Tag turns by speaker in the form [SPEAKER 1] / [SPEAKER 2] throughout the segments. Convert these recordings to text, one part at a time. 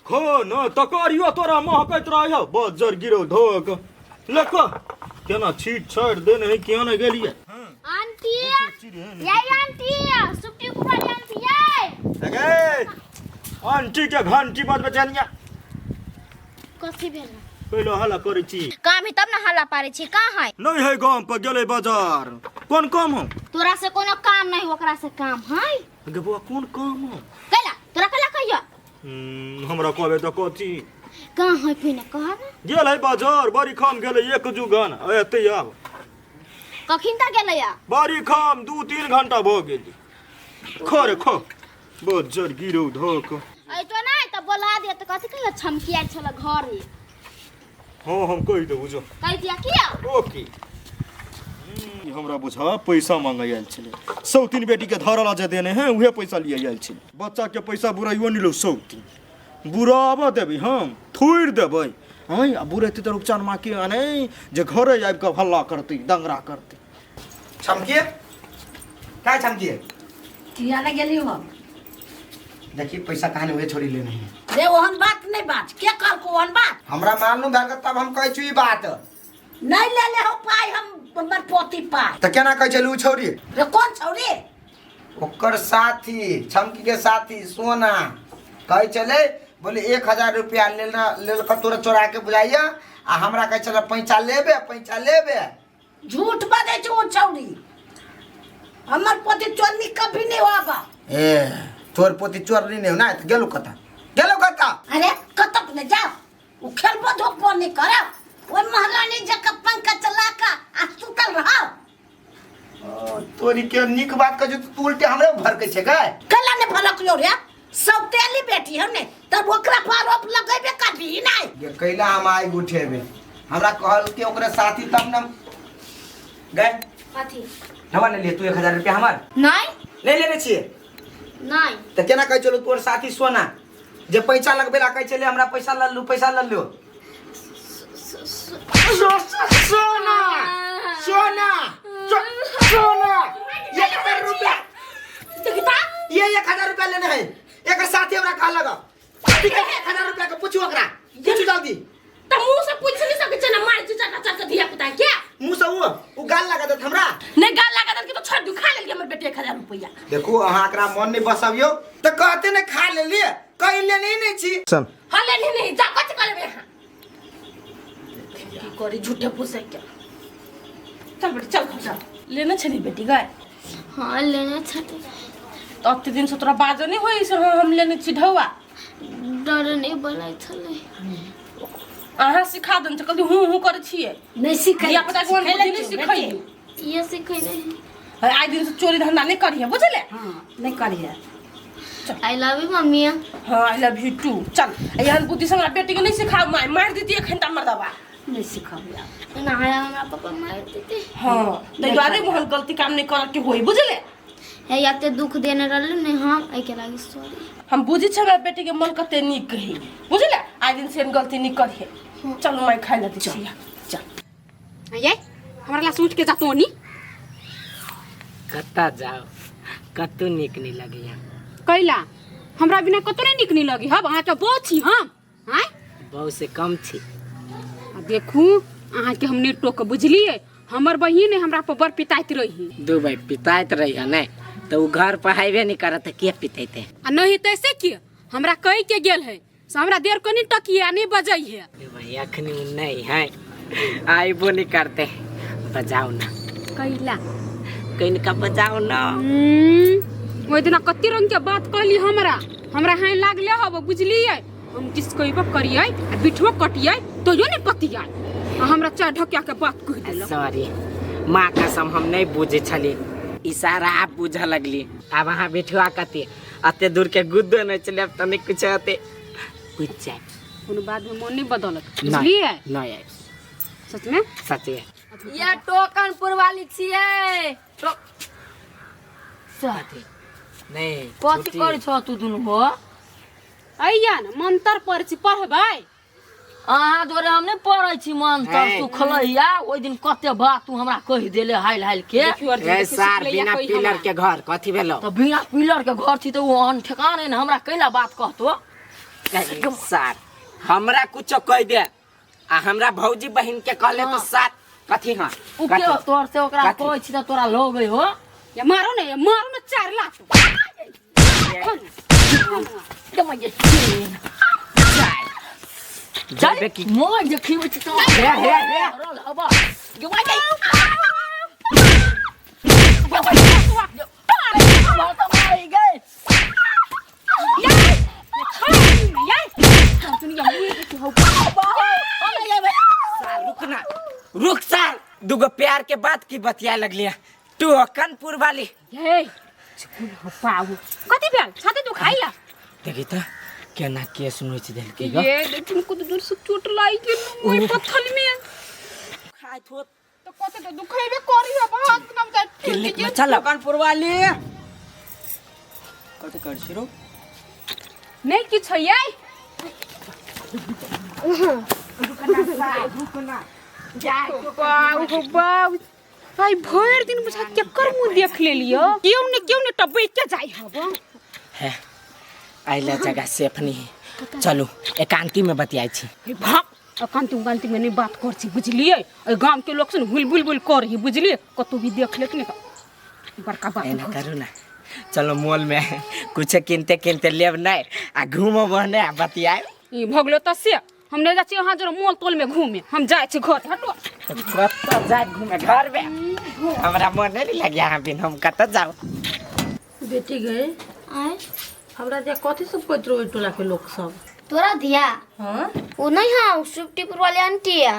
[SPEAKER 1] खो न तकरियो तोरा महकैत रहै बज्जर गिरो धोक लेखो केना छीट छाट देने है किया ने गेलियै।
[SPEAKER 2] आंटी ये आंटी सुट्टी कुमारी आंटी ये।
[SPEAKER 1] अगे आंटी के घंटी बजबै छनिया।
[SPEAKER 2] कथी भेल?
[SPEAKER 1] पहिले हल्ला करै छी।
[SPEAKER 2] काम है तब ना हल्ला पारै छी। कहाँ है?
[SPEAKER 1] नहीं है गाम पर गेलै बाजार। कोन काम हो?
[SPEAKER 2] तोरा से कोनो काम नहीं, ओकरा से काम है।
[SPEAKER 1] गे बौआ कोन काम हो?
[SPEAKER 2] कैला तोरा कैला कहियो?
[SPEAKER 1] हमरा कहबे तऽ कथी?
[SPEAKER 2] कहाँ है पहिने कह ना।
[SPEAKER 1] गेल है बाजार बड़ी खाम गेलै एक जुगन एते आब।
[SPEAKER 2] कखिन तक गेलै या?
[SPEAKER 1] बड़ी खाम 2-3 घंटा भऽ गेल। खो रे खो बज्जर गिरौ धोक।
[SPEAKER 2] ऐतो नहीं तऽ बोला दिया तऽ कथी कहियो छमकिया छल घर में।
[SPEAKER 1] हाँ हम कहि देबौ जो।
[SPEAKER 2] कहि दिया किया?
[SPEAKER 1] ओके। हमरा बुझा पैसा मांगे आयल छलै। सौतीन बेटी के धरल जे देने हैं उहे पैसा लिए आयल छलै। बच्चा के पैसा बुराइयो नहीं लो सौतीन। बुराबऽ देबै हम थोड़ि देबै। हँ आ बुरेतै तऽ रुपचन माँ के अनै जे घरे आबि कऽ हल्ला करतै दंगरा करतै।
[SPEAKER 3] छमकिए काय छमकिए?
[SPEAKER 4] किया नहीं गेली हो?
[SPEAKER 3] देखिए पैसा कहाँ हुए छोड़ी लेने हैं।
[SPEAKER 4] रे ओहन बात नहीं बात के कहल को ओहन बात?
[SPEAKER 3] हमरा मालूम भए तब हम कहै छी ई बात।
[SPEAKER 4] नहीं ले ले हो पाई हम हमर पोती पाई।
[SPEAKER 3] तऽ केना कहै छलू छौरी?
[SPEAKER 4] रे कौन छौरी?
[SPEAKER 3] ओकर साथी छमकी के साथी सोना कहै छलै बोले 1000 रुपया लेना लेल कऽ तोरा चोरा के बुझाइया आ हमरा कहै छलै पैसा लेबे पैसा लेबे।
[SPEAKER 4] झूठ बजै छै ओ छौरी। हमर पोती चोरनी कभी नहीं होबा।
[SPEAKER 3] ए तोर पोती चोरनी नहीं हो ना तऽ गेलौ कतऽ गेलौ कतऽ?
[SPEAKER 4] अरे कतऽ ने जाओ उ खेलबो धोपबो नहीं करब ओहि महारानी जकाँ पंखा चला कऽ आ सुतल रहब।
[SPEAKER 3] तोरी के नीक बात कहै छौ तऽ तू उल्टे हमरे भड़कै छै गै।
[SPEAKER 4] कैला ने भड़कलो रे? सौतेली बेटी हम ने तब ओकरा पर आरोप लगेबे करबी नहीं।
[SPEAKER 3] गे कैला हम आइ उठेबे? हमरा कहल के ओकरे साथी तब न गै।
[SPEAKER 2] कथी?
[SPEAKER 3] हमरा ले लिए तू 1000 रुपया हमर?
[SPEAKER 2] नहीं।
[SPEAKER 3] नहीं लेने छियै?
[SPEAKER 2] नहीं।
[SPEAKER 3] तऽ केना कहै छलौ तोर साथी सोना जे पैसा लगबे ला कहै छलै हमरा पैसा लऽ लू पैसा लऽ लू। सोना सोना सोना 1000 रुपया ये 1000 रुपया लेने है। एक साथी हमरा कह लगा 1000 रुपया के पूछू ओकरा पूछू जल्दी।
[SPEAKER 5] त मुंह से पूछ नहीं सकै छै ना मार चचा चचा के धिया पुता के।
[SPEAKER 3] मुंह से वो गाल लगा देत हमरा।
[SPEAKER 5] नहीं गाल लगा देत के तो छोड़ दू खा लेलिए हमर बेटी 1000 रुपया।
[SPEAKER 3] देखू अहाँ एकरा मन नहीं बसबियो त कहते ने खा लेलिए कहि लेने ही नहीं छी।
[SPEAKER 1] चल।
[SPEAKER 5] हां लेने नहीं जा कथि करबे अहाँ की करी झूठे फूसे के। चल बेटी चल घर चल। लेने छली बेटी गाय?
[SPEAKER 2] हाँ लेने छली।
[SPEAKER 5] तो अते दिन से तोरा बाजो नहीं होई से हम लेने छी ढौआ।
[SPEAKER 2] डर नहीं बोलै छलै।
[SPEAKER 5] अहाँ सिखा देन छै कहली हूँ हूँ करै छियै।
[SPEAKER 4] नहीं सिखै
[SPEAKER 5] धिया पुता के
[SPEAKER 4] सिखै
[SPEAKER 5] बुद्धि नहीं
[SPEAKER 4] छियौ
[SPEAKER 5] सिखै।
[SPEAKER 4] बेटी।
[SPEAKER 2] ये सिखै नहीं।
[SPEAKER 5] आइ दिन से चोरी धंधा नहीं करिहे बुझले?
[SPEAKER 4] हाँ नहीं करिहे।
[SPEAKER 2] I love you mummy.
[SPEAKER 5] हाँ I love you to. चल एहन बुद्धि से हमरा बेटी के नहीं सिखाओ माय मार देती एखन त मर्दबा।
[SPEAKER 4] नहीं सिखाओ।
[SPEAKER 2] ना हमरा पापा मार देते।
[SPEAKER 5] हाँ तै दुआरे मोहन गलती काम नहीं कर के होई बुझले?
[SPEAKER 2] हे एते दुख देने रहल ने हम एहि के लागी सॉरी।
[SPEAKER 5] हम बुझी छी हमरा बेटी के मन कते नीक है बुझले? आइ दिन से गलती नहीं करिहे। चल माय खाइ ला दै छी। चल।
[SPEAKER 6] ये हमरा ला उठ के जातो नी।
[SPEAKER 7] कत्ता जाओ कत्तो नीक नहीं लगैया।
[SPEAKER 6] कैला हमरा बिना कत्तो नहीं नीक नहीं लगी हब अहाँ के बो छी हम आय
[SPEAKER 7] बहू से कम छी।
[SPEAKER 6] आ देखू अहाँ के हम नहीं टोक बुझलिए हमर बहिन है हमरा पर बड़ पिताइत रही।
[SPEAKER 7] दू भाई पिताइत रही है नहीं तो उ घर पर हाइवे नहीं करत के पितैते?
[SPEAKER 6] आ नहीं तो ऐसे के हमरा कहि के गेल है से हमरा देर को नहीं टकिए आ नहीं बजै है।
[SPEAKER 7] ए भाई अखनी उ नहीं है आइबो नहीं करते बजाओ ना।
[SPEAKER 6] कैला?
[SPEAKER 7] कहीं का बजाओ ना।
[SPEAKER 6] ओहि दिना कते रंग के बात कहली हमरा हमरा हाय लागले हब बुझलिए? हम किस कहबो करिए आ बिठबो कटिए तो यो नहीं पतिया आ हमरा चार ढकिया के बात कह देलक।
[SPEAKER 7] सॉरी माँ कसम हम नहीं बुझे छली इशारा आप बुझे लगली। आब अहाँ बिठुआ कते अते दूर के गुद्दो नहीं चले अब तनिक कुछ अते बुझ जाए।
[SPEAKER 6] कोनो बाद में मन नहीं बदलत बुझलिए?
[SPEAKER 7] नहीं आए।
[SPEAKER 6] सच में?
[SPEAKER 7] सच में।
[SPEAKER 8] ये टोकनपुर वाली छियै।
[SPEAKER 7] कथी? नहीं,
[SPEAKER 8] कथी
[SPEAKER 7] छुट्टी।
[SPEAKER 8] करै छौ तू दुनू हो?
[SPEAKER 6] अइया न मंत्र पढ़ै छी पढ़बै?
[SPEAKER 8] अहाँ जोरे हम नहीं पढ़ै छी मंत्र
[SPEAKER 7] हे।
[SPEAKER 8] तू खलैया ओहि दिन कते बात तू हमरा कहि देले हाइल हाइल के।
[SPEAKER 6] देखियौ अर्जुन,
[SPEAKER 7] ए
[SPEAKER 6] देखियौ
[SPEAKER 7] सार,
[SPEAKER 6] सिखलैया
[SPEAKER 7] बिना
[SPEAKER 6] कहि
[SPEAKER 7] पिलर
[SPEAKER 6] हमरा।
[SPEAKER 7] के घर कथी भेलौ?
[SPEAKER 8] तऽ बिना पिलर के घर छी तऽ ओ अनठेकान है ने हमरा कैला बात कहतो?
[SPEAKER 7] सर हमरा कुछो कह दे आ हमरा भौजी बहिन के कहले तो साथ कथी हां
[SPEAKER 8] उ के हो तोर से ओकरा
[SPEAKER 7] कथी?
[SPEAKER 8] कहै छी त तोरा लोग हो।
[SPEAKER 6] ये मारो ने, ये मारो ने 4 लाख।
[SPEAKER 7] जाबे की
[SPEAKER 8] मोर जे खिबै छी तो
[SPEAKER 7] हे हे हे
[SPEAKER 8] रोल हबा गे माय गे।
[SPEAKER 7] साल रुक ना, रुक साल दुगो प्यार के बात की बतिया लगलिया टोकनपुर वाली।
[SPEAKER 6] हे पाऊ कथी भेल? छाती दुखाइया?
[SPEAKER 7] देखी त केना केस नोच देलकै ग।
[SPEAKER 6] ये देखिन कुछ दूर से चोट लागि गेल ओइ पत्थर में।
[SPEAKER 7] खाइत होत
[SPEAKER 6] तो कते तो दुखैबे करी है बहुत नाम जाय।
[SPEAKER 7] क्लिनिक में चल।
[SPEAKER 3] टोकनपुर वाली कथी कर छी रो?
[SPEAKER 6] नहीं किछ है ये। बाबू बाबू भाई भरि दिन बुझा केकर मुँह देख लेलियो, केओ ने केओ ने टबै के जाय हब।
[SPEAKER 7] है आइला जगह सेफ नहीं है, चलू एकांती में बतियाई छी।
[SPEAKER 6] हे भाग, एकांती उकांती में नहीं बात कर छी बुझलिए। एहि गाम के लोग सन हुल बुल बुल कर ही बुझलिए, कतौ भी देख लेत ने बड़का बात
[SPEAKER 7] एना करू ना, चलो मॉल में कुछ किनते किनते लेब नहीं आ घूमब नहीं आ बतियाए।
[SPEAKER 6] ई भगलो त से हम नहीं जाइ छी अहाँ जरा मॉल तोल में घूमे, हम जाइ छी घर। हटो
[SPEAKER 7] कतऽ जाय घूमे घर में, हमरा मन नहीं लगे यहाँ बिन, हम कतऽ जाऊ।
[SPEAKER 5] बेटी गए
[SPEAKER 2] आय
[SPEAKER 5] हमरा जे कथी सब कहैत रहो टोला के लोग सब?
[SPEAKER 2] तोरा दिया
[SPEAKER 5] हाँ
[SPEAKER 2] ओ नहीं, हाँ सुप्टीपुर वाले आंटी है।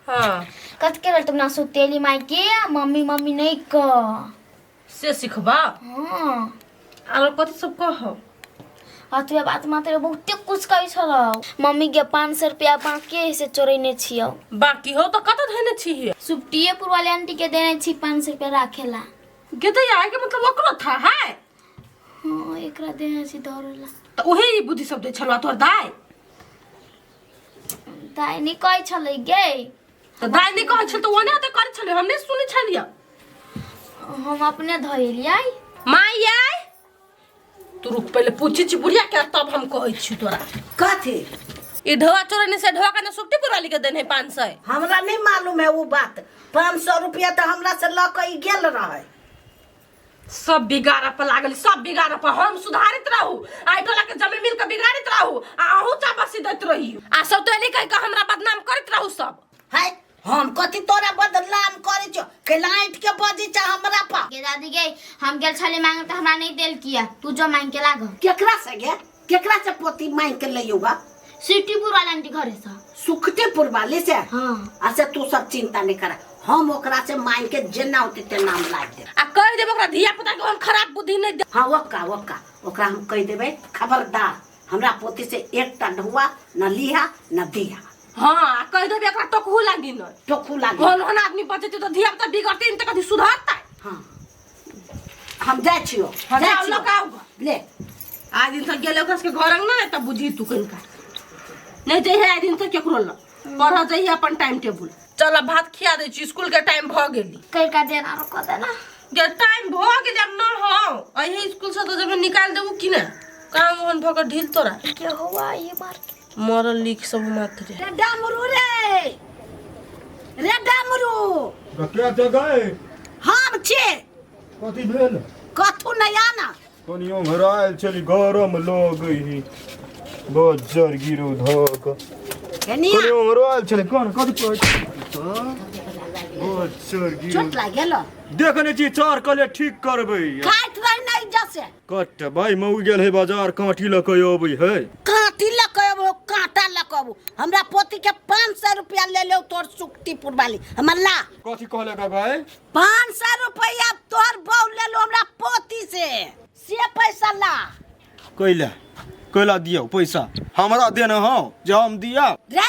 [SPEAKER 5] हाँ
[SPEAKER 2] कत के तुम ना सुतेली माई के मम्मी मम्मी नहीं कह
[SPEAKER 5] से सिखबा।
[SPEAKER 2] हाँ
[SPEAKER 5] आरो कथी सब कह?
[SPEAKER 2] आ तू बात मात्र बहुते कुछ कहै छलौ। मम्मी के 500 रुपया बाकी से चोरैने छियौ।
[SPEAKER 5] बाकी हो तो कत धैने छी?
[SPEAKER 2] सुप्टीपुर वाले आंटी के देने छी 500 रुपया राखेला।
[SPEAKER 5] गे तो यार के मतलब ओकरो था है।
[SPEAKER 2] हाँ एकरा देने छी दौड़ला।
[SPEAKER 5] तो ओहे बुद्धि सब दे छलवा तोर दाई?
[SPEAKER 2] दाई नहीं कहै छलै गे।
[SPEAKER 5] तो दाई नहीं कहै छल तो ओने त करै छलै, हम नहीं सुनै छलियै।
[SPEAKER 2] हम अपने धइलियै।
[SPEAKER 5] माई आय तू रुक पहले पूछी छी बुढ़िया के तब हम कहै छी तोरा।
[SPEAKER 4] कथी?
[SPEAKER 5] ई ढोआ चोरने से ढोआ के सुट्टी वाली के देने 500।
[SPEAKER 4] हमरा नहीं मालूम है वो बात। 500 रुपया तो हमरा से ल के ई गेल रहे।
[SPEAKER 5] सब बिगाड़ा पर लागल, सब बिगाड़ा पर हम सुधारित रहू, आई टोला के जमीन मिल के बिगाड़ित रहू आ अहू चापसी दैत रही आ सब तो एली कह के हमरा बदनाम करत रहू सब।
[SPEAKER 4] है हम कथी तोरा बदनाम करै छौ? क्लाइंट के बजी छ हमरा पर।
[SPEAKER 2] गे दादी गे हम गेल छली मांगे त हमरा नहीं देल किया, तू जो मांग के लाग।
[SPEAKER 4] केकरा से गे? केकरा से पोती मांग के लइयोगा?
[SPEAKER 2] सुट्टीपुर वाला आंटी घरे से।
[SPEAKER 4] सुखतेपुर वाले से?
[SPEAKER 2] हाँ।
[SPEAKER 4] अच्छा तू सब चिंता नहीं कर, हम ओकरा से मांग के जेना होते तेना हम लाग देब।
[SPEAKER 5] आ कह देब ओकरा धिया पुता के हम खराब बुद्धि नहीं दे।
[SPEAKER 4] हाँ ओका ओका ओकरा हम कह देबै खबरदार हमरा पोती से एकटा ढुआ न लिहा न दिहा।
[SPEAKER 5] हाँ कह देब एकरा टोकहू लागी न।
[SPEAKER 4] टोकहू लागी।
[SPEAKER 5] होन होन आदमी बचेते तो धिया पुता बिगड़ते न त कथी सुधरतै।
[SPEAKER 4] हाँ हम जाइ छियो।
[SPEAKER 5] हाँ,
[SPEAKER 4] जाइ
[SPEAKER 5] जाओ,
[SPEAKER 4] छियो।
[SPEAKER 5] लऽ आउ।
[SPEAKER 4] ले
[SPEAKER 5] आज दिन तक गेले ओकरा सबके घर अंगना तब बुझी तू कनिका नहीं जइहे आज दिन तक केकरो ल पढ़ जइहे अपन टाइम टेबुल। चल अब भात खिया दै छी, स्कूल के टाइम भ गेली।
[SPEAKER 2] कहिका देना रो क देना
[SPEAKER 5] गे टाइम भ गेल अब न हो अही स्कूल से तो जब निकाल देबू कि ना काम ओहन भ के ढील तोरा
[SPEAKER 2] के हुआ ये बार
[SPEAKER 5] मरल लिख सब मात्र
[SPEAKER 4] रे डामरू रे, रे डामरू
[SPEAKER 1] क्या जगह है?
[SPEAKER 4] हम छे।
[SPEAKER 1] कथी भेल?
[SPEAKER 4] कथू नहीं आना।
[SPEAKER 1] कनियो घरायल चली गरम लगै बज्जर गिरो धक।
[SPEAKER 4] कनिया
[SPEAKER 1] कनियो घरायल चली कोन कथी कहै बज्जर गिरो
[SPEAKER 4] चोट लाग गेल।
[SPEAKER 1] देखने छी चार कले ठीक करबै।
[SPEAKER 4] काट रही नहीं जसे
[SPEAKER 1] कट भाई मऊ गेल है बाजार काठी ल के अबै है।
[SPEAKER 4] काठी ल के अबो कांटा ल के अबो। हमरा पोती के 500 रुपया ले ले तोर सुक्तिपुर वाली हमर ला।
[SPEAKER 1] कथी कहले का भाई?
[SPEAKER 4] 500 रुपया तोर बहू ले लो हमरा पोती से पैसा ला।
[SPEAKER 1] कैला कैला दियो पैसा हमरा देने हो जे हम दिया
[SPEAKER 4] रे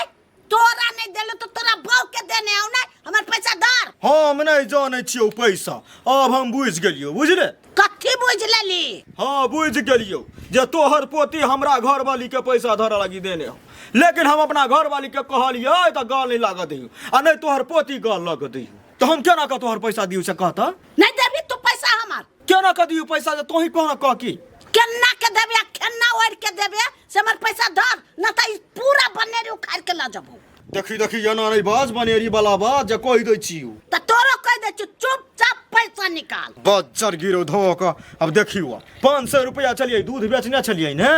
[SPEAKER 4] तोरा नहीं देलो तो तोरा बहू के देने आओ ना हमर पैसा दार।
[SPEAKER 1] हम नहीं जाने छियो पैसा, अब हम बुझ गेलियो बुझले।
[SPEAKER 4] कथी बुझ लेली?
[SPEAKER 1] हाँ बुझ गेलियो जे तोहर पोती हमरा घर वाली के पैसा धरा लगी देने हो, लेकिन हम अपना घर वाली के कहलियै तऽ गाल नहीं लागऽ दियौ आ नहीं तोहर पोती गाल लगऽ दियौ तऽ हम केना कऽ तोहर पैसा दियौ से कहता?
[SPEAKER 4] नहीं देबी तू पैसा हमर।
[SPEAKER 1] केना कऽ दियौ पैसा जे तोही कहना कह की
[SPEAKER 4] केना के देबी आ केना ओहि तोड़ के देबे से हमर पैसा धर न त ई पूरा बनेरी उखाड़ के ल जबो।
[SPEAKER 1] देखी देखी एना नहीं बाज बनेरी वाला बात जे कहि दै छियौ।
[SPEAKER 4] त तोरो कहि दै छियौ चुपचाप पैसा निकाल।
[SPEAKER 1] बज्जर गिरो धो के अब देखियो 500 रुपया चलिए दूध बेचने छलियै ने।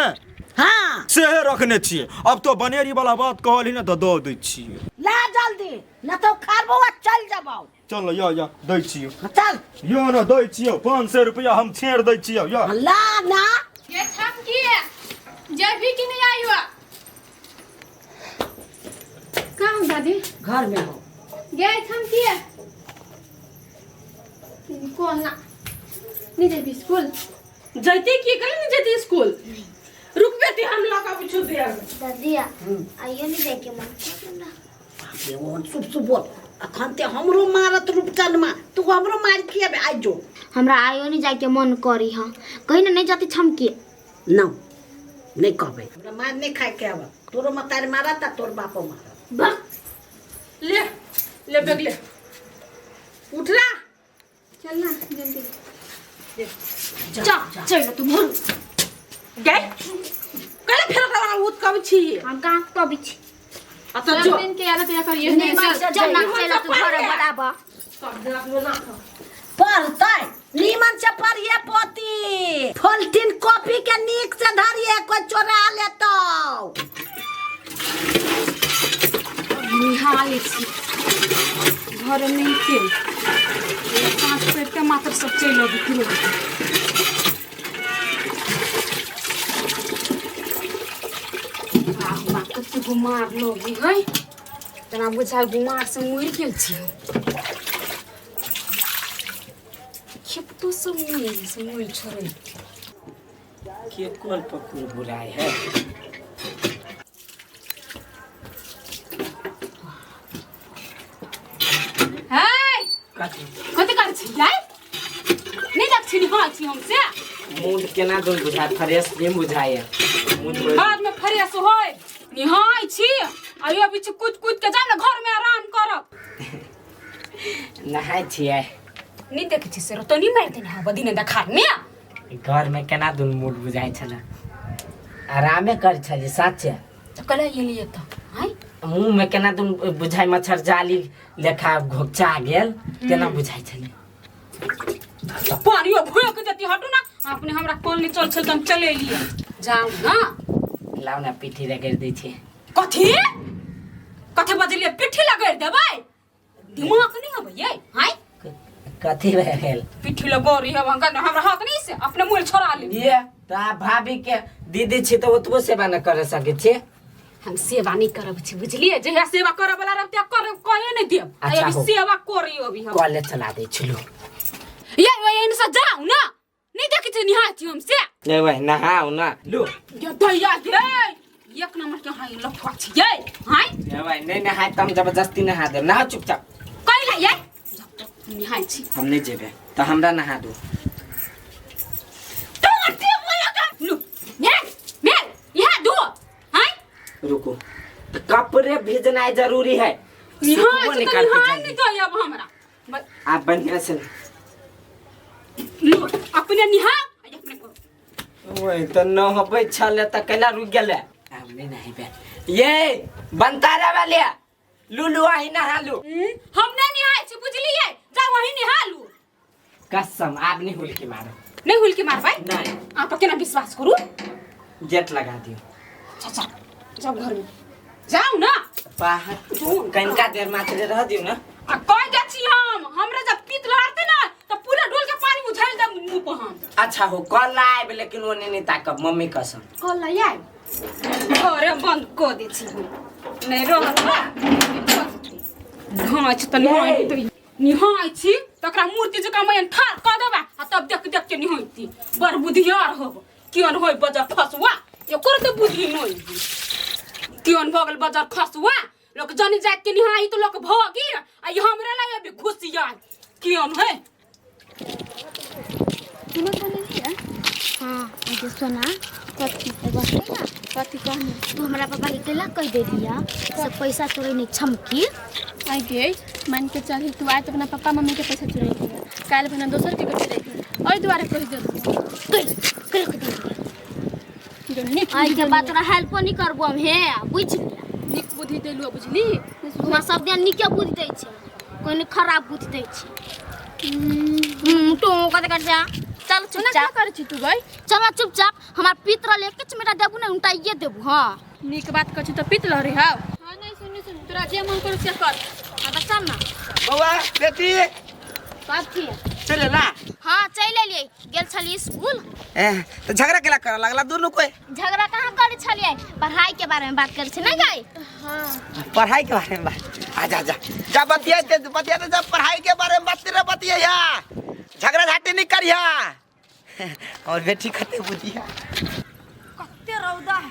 [SPEAKER 4] हाँ
[SPEAKER 1] सेहे रखने छियै। अब तो बनेरी वाला बात कहलही ने त दऽ दै छियै।
[SPEAKER 4] ला जल्दी न त उखाड़बो आ चल जबौ।
[SPEAKER 1] चल या या दै छियौ।
[SPEAKER 4] चल
[SPEAKER 1] यो न दै छियौ 500 रुपया हम छेड़ दै छियौ या।
[SPEAKER 4] ला ना
[SPEAKER 6] ये थम किए जब भी कि नहीं आई हुआ। कहाँ हो दादी?
[SPEAKER 4] घर में हो।
[SPEAKER 6] गए थम किए कौन ना नहीं जाबी स्कूल?
[SPEAKER 5] जैती की कल नहीं जैती स्कूल? रुक बेटी हम लगा पिछु दे।
[SPEAKER 2] दादी आइयो नहीं जाए के मन हमरा।
[SPEAKER 4] बाप रे ओन सुब सुब बोल अखन ते हमरो मारत रूपचनमा तू हमरो मार खियाबे आइ जो।
[SPEAKER 2] हमरा आइयो नहीं जाए के मन करी। हां कहीं ना नहीं जाती छमके।
[SPEAKER 4] ना नहीं कहबे हमरा मार नहीं खाए के आब। तोरो मतार मारत आ तोर बापो मारत।
[SPEAKER 2] बस
[SPEAKER 5] ले ले बैग ले उठ ला
[SPEAKER 6] चल ना जल्दी
[SPEAKER 2] जा चल तू भर
[SPEAKER 5] गए कल फिर करा उठ कब छी
[SPEAKER 2] हम कहां कब छी
[SPEAKER 5] आ तो जो
[SPEAKER 6] दिन के आदत या करिए
[SPEAKER 2] नहीं चल ना चल तू घर बराबर
[SPEAKER 5] सब दिन अपनो ना
[SPEAKER 4] पढ़तै नीमन से पढ़िए पोती फोल्टीन कॉपी के नीक से धरिए कोई चोरा लेतौ।
[SPEAKER 6] निहाले छी घर में के पाँच पेट के मात्र सब चलि अबै फिरो। बाप कते गुमार लोग है तना बुझाय गुमार से मरि गेल छी। खेपतो सब मुइल से मुइल छोड़े
[SPEAKER 7] के कोल पकुर बुराई है।
[SPEAKER 6] कथी करै छी यार? नहीं देख छी निहाल छी हमसे।
[SPEAKER 7] मूड केना दून बुझाय फ्रेश नहीं बुझाय मूड
[SPEAKER 6] बाद में फ्रेश होय निहाय छी आयो बीच कूद कूद के जाब ना घर में आराम करब।
[SPEAKER 7] नहाय छियै
[SPEAKER 6] नहीं देख छी से तो नहीं मार देने हब दिन देखार में
[SPEAKER 7] घर में केना दून मूड बुझाय छला आरामे कर छली साचे
[SPEAKER 6] त कल एलियै त हाय
[SPEAKER 7] मुंह में केना दून बुझाय मच्छर जाली लेखा घोकचा गेल केना बुझाय छले।
[SPEAKER 6] त पानियो भोक जति हटू ना अपने हमरा कॉल नहीं चल छल त हम चले एलियै जाऊ ना
[SPEAKER 7] लाउ ना पीठी रगड़ दै छी।
[SPEAKER 6] कथी कथी बजलियै पीठी रगड़ देबै दिमाग नहीं हबै ये हाय
[SPEAKER 7] कथी भए गेल
[SPEAKER 6] पीठी लगोरी हब हमरा हाथ नहीं से अपने मुँह छोड़ा ले।
[SPEAKER 7] ये त भाभी के दीदी छी त ओतबो सेवा न कर सकै छी।
[SPEAKER 6] हम सेवा नहीं करब छी बुझलिए जहिया सेवा करब वाला रहब तिया कर कहे नहीं देब।
[SPEAKER 7] अच्छा
[SPEAKER 6] अभी सेवा करियो अभी हम
[SPEAKER 7] कॉलेज चला दै छलु
[SPEAKER 6] ये एन से जाऊ ना नहीं देखै छी निहाय छी हमसे
[SPEAKER 7] नहीं वही नहाउ ना लू
[SPEAKER 6] ये दैया गे एक नंबर के हाय लफुआ छी ये हाय
[SPEAKER 7] ये भाई नहीं नहाय त हम जबरदस्ती नहा देब नहा चुपचाप
[SPEAKER 6] कैला ये निहाय छी
[SPEAKER 7] हम नहीं जेबे त हमरा नहा दू।
[SPEAKER 6] तू अते बोला का लू मेल मेल यहाँ दो हाय
[SPEAKER 7] रुको तो कपड़े भेजना जरूरी है।
[SPEAKER 6] निहाय निहाय नहीं तो अब हमरा
[SPEAKER 7] आप बढ़िया से
[SPEAKER 6] लू अपने निहा अपने को
[SPEAKER 7] ओए त न होबै छले त कैला रुक गेले अब नहीं नहाइबे ये बनतारा वाले लुलु आही नहा लू।
[SPEAKER 6] हम नहीं निहाय छी बुझलिए जा वही निहा लू।
[SPEAKER 7] कसम आप नहीं हुलकी मारो
[SPEAKER 6] नहीं हुलकी मारबै
[SPEAKER 7] नहीं
[SPEAKER 6] आप केना विश्वास करू
[SPEAKER 7] गेट लगा दियो।
[SPEAKER 6] अच्छा जाओ घर में जाओ ना
[SPEAKER 7] बाहर कनिका देर मात्र रह दियो ना
[SPEAKER 6] आ कह दे छी हम हमरा जब पीत लहरते ना त पूरा ढोल के पानी उझाल दे मुंह पर हम।
[SPEAKER 7] अच्छा हो कल आइब लेकिन ओने नहीं ताकब मम्मी कसम
[SPEAKER 6] कल आइब घरे बंद क दे छी हम नहीं रहत हां छ त निहाय निहाय छी तकरा मूर्ति जकाँ मैन ठार क देबा आ तब देख देख के निहायती बड़ बुधियार होब कियन होय बजर फसुआ एकर त बुद्धि नहीं कियन भ गेल बजर खसुआ लोक जनी जात के निहाई तो लोक भगी आ ई हमरा लगे अभी घुसिया कियन है
[SPEAKER 2] सुनो तो नहीं है। हाँ जे सोना कथी एगो है ना
[SPEAKER 6] कथी कहनी
[SPEAKER 2] तू हमरा पापा के केला कह दे दिया सब पैसा तोरे नहीं छमकी
[SPEAKER 9] आई गे मान के चल तू आए तो अपना पापा मम्मी के पैसा चुराई दिया काल अपना दोसर के चुराई दिया और दुआरे कह दे
[SPEAKER 2] कह कह दे
[SPEAKER 9] देलू नीक
[SPEAKER 2] आई
[SPEAKER 9] बुद्धि
[SPEAKER 2] के
[SPEAKER 9] देलू।
[SPEAKER 2] बात तोरा हेल्पो नहीं करबो हम हे बुझ लिया।
[SPEAKER 9] नीक बुद्धि देलू बुझली।
[SPEAKER 2] हमरा सब दिन नीके बुद्धि दै छै, कोई नहीं खराब बुद्धि दै छै। तू कते कर जा, चल
[SPEAKER 9] ओना
[SPEAKER 2] चुपचाप
[SPEAKER 9] क्या करै छी तू गई?
[SPEAKER 2] चल चुपचाप, हमार पीत रहले किछु मेरा देबू ने उल्टाइए देबू। हां
[SPEAKER 9] नीक बात कहै छी तऽ पीत लहरी हौ। हां नहीं सुनी सुनी, तोरा जे मन करू से कर।
[SPEAKER 2] हां तऽ चल ना
[SPEAKER 3] बौआ बेटी
[SPEAKER 2] कथी
[SPEAKER 3] चले ला।
[SPEAKER 2] हां चलि एलियै, गेल छली स्कूल।
[SPEAKER 3] ए तो झगड़ा केला करे लागला दुनू कोई?
[SPEAKER 2] झगड़ा कहाँ करे छलियै, पढ़ाई के बारे में बात करे छै ना गई?
[SPEAKER 9] हां
[SPEAKER 3] पढ़ाई के बारे में बात। आजा आजा जा बतिया ते बतिया ते जब पढ़ाई के बारे में बात रे बतिया या झगड़ा झाटी नहीं करिया। और बेटी कते बुधिया
[SPEAKER 4] कते रौदा है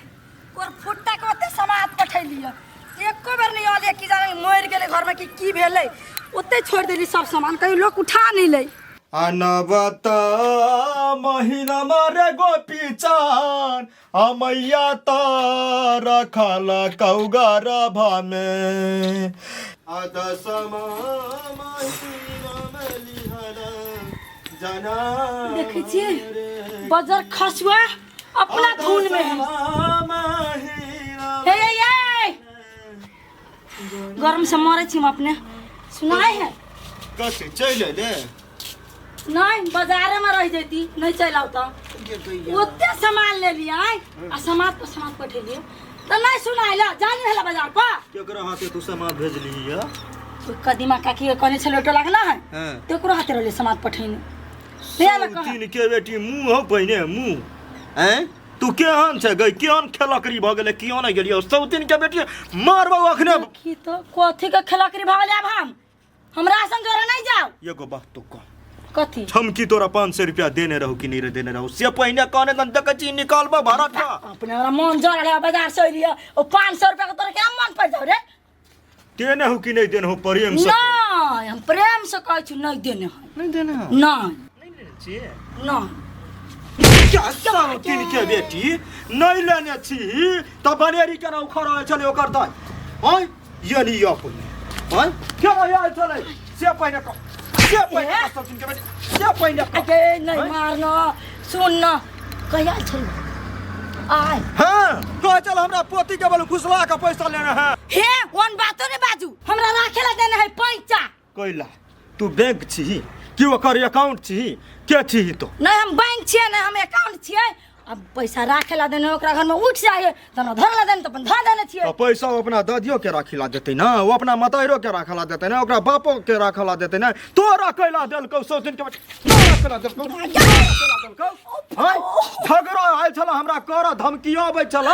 [SPEAKER 4] कोर फुट्टा के ओते समाज पठैलियै, एको बेर नहीं आले कि जाने मरि गेलै घर में कि की भेलै, ओते छोड़ देली सब सामान, कहीं लोग उठा नहीं लै।
[SPEAKER 1] अनवत महीना मारे गोपी चान अमैया तार रखल कौगर में अदसमा महीना में लिहल जना।
[SPEAKER 4] देखै छियै बजर खसुआ अपना धुन में है। हे हे हे गरम से मरे छी हम अपने। सुनाए है
[SPEAKER 1] कथी चलि अयलै?
[SPEAKER 4] नहीं बाजारे में रह जैती, नहीं चल आउ तो ओते सामान ले लिया आ समाज पर समाज पठेलिए तो नहीं सुनाइला जानी हला बाजार पर।
[SPEAKER 1] केकरा हाथे तू सामान भेजलिही है?
[SPEAKER 4] कदीमा काकी के कहने छलै ऑटो लागना है तेकरो हाथे रहले समाज पठेने।
[SPEAKER 1] तीन के बेटी मुँह हो पहिने मुँह हैं तू केहन छै गई, केहन खेलकरी भऽ गेलै, कियो नहि गेलियै सौतीन के बेटी मारबौ अखने।
[SPEAKER 4] की तो कथी के खेलकरी भऽ गेलै? आब हम हमरा संग जोरे नहीं जाओ।
[SPEAKER 1] एगो बात तो कह,
[SPEAKER 4] कथी?
[SPEAKER 1] छमकी तोरा 500 रुपया देने रहू कि नहीं रे देने रहू से पहिने कहने तन देखै छी निकालबो भरत का।
[SPEAKER 4] अपने हमरा मन जर रहे बाजार से अइलियै ओ 500 रुपया के तोरा केना मन पड़ जाऊ रे?
[SPEAKER 1] देने हो कि नहीं देने हो प्रेम से?
[SPEAKER 4] नहीं हम प्रेम से कहै छी नहीं देने है।
[SPEAKER 1] नहीं देने हो?
[SPEAKER 4] नहीं
[SPEAKER 1] नहीं लेने छियै।
[SPEAKER 4] नहीं
[SPEAKER 1] क्या सौतीन के बेटी नहीं लेने छी त बनेरी केना उखड़ल छलै ओकर दाइ आँय ये नहीं अपन आँय केना आयल छलै से पहिने कह, से पहिने कह सौतीन के बेटी से पहिने कह।
[SPEAKER 4] अरे नहीं मारना सुन न कहिया छल आय।
[SPEAKER 1] हाँ कह चल हमरा पोती के बोलू फुसला के पैसा लेना है।
[SPEAKER 4] हे ओन बातो ने बाजू, हमरा राखेला देने है पैसा।
[SPEAKER 1] कैला तू बैंक छी कि ओकर अकाउंट छी के छी तो?
[SPEAKER 4] नहीं हम बैंक छियै नहीं हम अकाउंट छियै। अब पैसा राखेला देने ओकरा घर में उठ जाए त न धरला देने त अपन धर देने छियै।
[SPEAKER 1] तो पैसा अपना दादियो के राखिला देतै ना, ओ अपना मताइरो के राखला देतै ना, ओकरा बापो के राखला देतै ना, तोरा कैला देलकौ सौतीन के बेटी, तोरा कैला देलकौ, तोरा कैला देलकौ। हाय झगड़ा आयल छल हमरा कर धमकी आबै छल।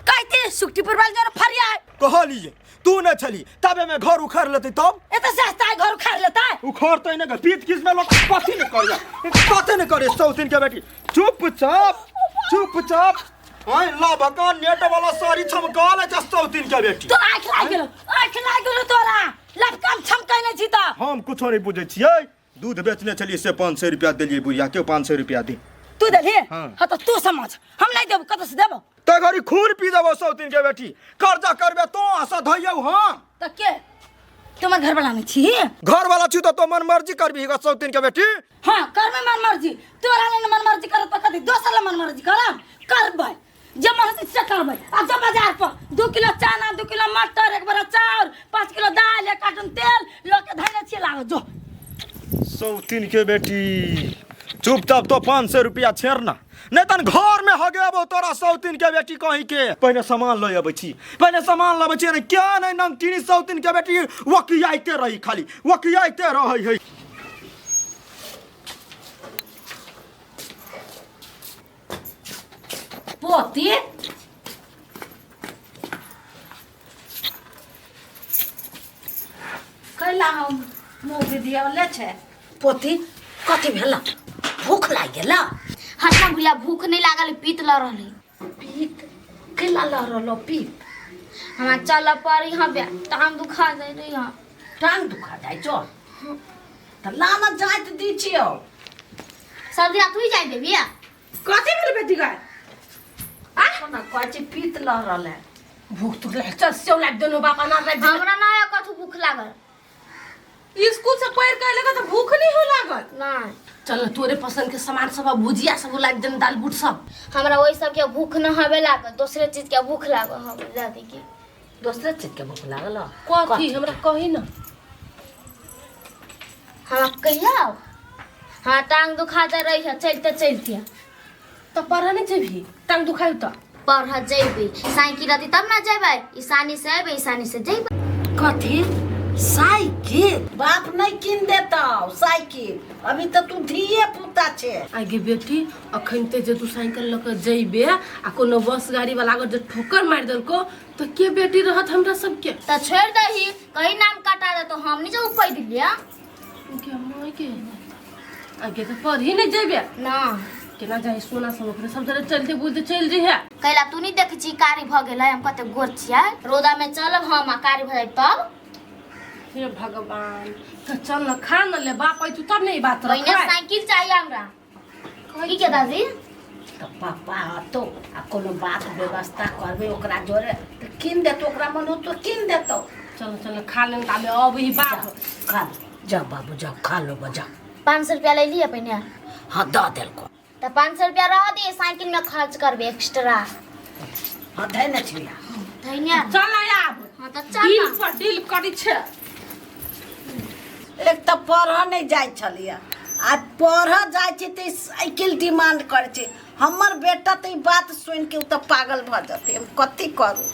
[SPEAKER 4] कहती सुक्तिपुर वाले जन फरिया
[SPEAKER 1] कहलिए तू न छली तबे में घर उखाड़ लेतै तब
[SPEAKER 4] एते सस्ता है घर उखाड़ लेतै।
[SPEAKER 1] उखाड़तै ने पीत किस में लोग कथी ने करिया कथी ने करे सौतीन के बेटी। चुपचाप चुपचाप आय लाभका नेट वाला साड़ी छमकाल है सौतीन के बेटी।
[SPEAKER 4] तो आँख लाग गेलो, आँख लाग गेलो तोरा लपकम छमकै छी त।
[SPEAKER 1] हम कुछो नहीं बुझै छियै, दूध बेचने छलियै से 500 रुपया देलियै बुढ़िया के, 500 रुपया दे।
[SPEAKER 4] तू देलही?
[SPEAKER 1] हाँ।
[SPEAKER 4] तो तू समझ हम नहीं देबो, कतौ से देबो?
[SPEAKER 1] त घड़ी खून पी देबो सौतीन के बेटी, कर्जा करबे तो आशा धइयौ। हम
[SPEAKER 4] त के तुमर घर वाला नहीं छी?
[SPEAKER 1] घर वाला छी तो मन मर्जी करबी ग सौतीन के बेटी।
[SPEAKER 4] हां करबे मन मर्जी, तोरा ले मन मर्जी करत त कथी दोसर ले मन मर्जी करब? करबै जे मन होतै से करबै। आ जो बाजार पर 2 किलो चना, 2 किलो मटर, 1 बोरा चाउर, 5 किलो दाल, 1 कार्टन तेल ल के धइने छी लागो जो।
[SPEAKER 1] सौतीन के बेटी चुपचाप तो 500 रुपया छेड़ना नहीं तन घर में हगेबो तोरा सौतीन के बेटी कहीं के। पहिने सामान लऽ अबै छी, पहिने सामान लबै छी क्या नहीं नमकीनी सौतीन के बेटी वकियाइते रही, खाली वकियाइते रहै है।
[SPEAKER 5] पोती
[SPEAKER 4] कैला हम मुँह विधिया ले छै। पोती कथी भेला? भूख लागि गेला?
[SPEAKER 2] हटना भुलिया, भूख नहीं लागल, पीत ल रहलै।
[SPEAKER 4] पीत कैला ल रहलो पीत?
[SPEAKER 2] हमरा चल पड़ी यहाँ बे टांग दुखा जाइ रही। यहाँ
[SPEAKER 4] टांग दुखा जाइ छौ त लाना जाइत दी छियौ।
[SPEAKER 2] सब दिन तू ही जाय देबी?
[SPEAKER 5] कथी भेल बेटी गाय?
[SPEAKER 4] आ कोना कहै छी पीत ल रहलै।
[SPEAKER 5] भूख तुख लागल, चल सेव लाग देनु बाप अनार लाग।
[SPEAKER 2] हमरा ना कथू भूख लागल।
[SPEAKER 5] स्कूल से पढ़ के अयलक तऽ भूख नहीं हो लागल?
[SPEAKER 2] नहीं।
[SPEAKER 5] चल तोरे पसंद के सामान सब आ भुजिया सब लाबि देन, दाल बूट सब।
[SPEAKER 2] हमरा ओहि सब के भूख न हवे लागल, दोसरे चीज के भूख लागल हवे दादी के।
[SPEAKER 8] दोसरे चीज के भूख लागल?
[SPEAKER 5] कथी हमरा कही ना।
[SPEAKER 2] हमरा कहिया हाँ टांग दुखाते रही है चलते चलते।
[SPEAKER 5] तो पढ़ नहीं जेबही? टांग दुखाई तो
[SPEAKER 2] पढ़ जेबी, साइकिल रहती तब ना जेबै, ईसानी से अयबै ईसानी से जेबै।
[SPEAKER 10] कथी साइकिल? बाप नहीं किन देता साइकिल, अभी तो तू धिये पुता छे।
[SPEAKER 5] आगे बेटी अखन ते जे तू साइकिल लऽ के जइबे आ कोनो बस गाड़ी वाला अगर जे ठोकर मारि देलको तो के बेटी रहत हमरा सबके?
[SPEAKER 2] तो छोड़ दही, कहीं नाम कटा दे तो हम नहीं जाऊ पैद लिया।
[SPEAKER 5] के माय के आगे तो पढ़ ही नहीं जेबे
[SPEAKER 2] ना।
[SPEAKER 5] केना जाई सोना सब ओकरे सब जरे चलते बुलते चल जइहे।
[SPEAKER 2] कैला तू नहीं देख छी कारी भ गेलै, हम कते गोर छियै, रोदा में चलब हम आ कारी भ जाय तब।
[SPEAKER 5] हे भगवान, तो चल न खा न ले बाप तू तब नहीं बात
[SPEAKER 2] पहिने
[SPEAKER 5] रख।
[SPEAKER 2] साइकिल चाहिए हमरा। की के दादी?
[SPEAKER 10] तो पापा हतो आ कोनो बात व्यवस्था करबे ओकरा जोरे तो किन देतो, ओकरा मन हो तो किन देतो।
[SPEAKER 5] चलो चलो खा लेन ताबे अब ही बाप
[SPEAKER 10] खा ले, जाओ बाबू जाओ खा लो जाओ।
[SPEAKER 2] 500 रुपया ले लिया पहिने?
[SPEAKER 10] हाँ दऽ देलको।
[SPEAKER 2] तो 500 रुपया रह दे, साइकिल में खर्च करबे एक्स्ट्रा।
[SPEAKER 10] हाँ धै ने छिया।
[SPEAKER 2] धैने
[SPEAKER 5] चल आब।
[SPEAKER 2] हाँ तो चल
[SPEAKER 5] डील पर डील करी छे।
[SPEAKER 10] एक तो पढ़ नहीं जाइ छलियै आ पढ़ जाइ छै तऽ साइकिल डिमांड करै छै। हमर बेटा तऽ ई बात सुनि के ओ तऽ पागल भऽ जेतै, हम कथी करू?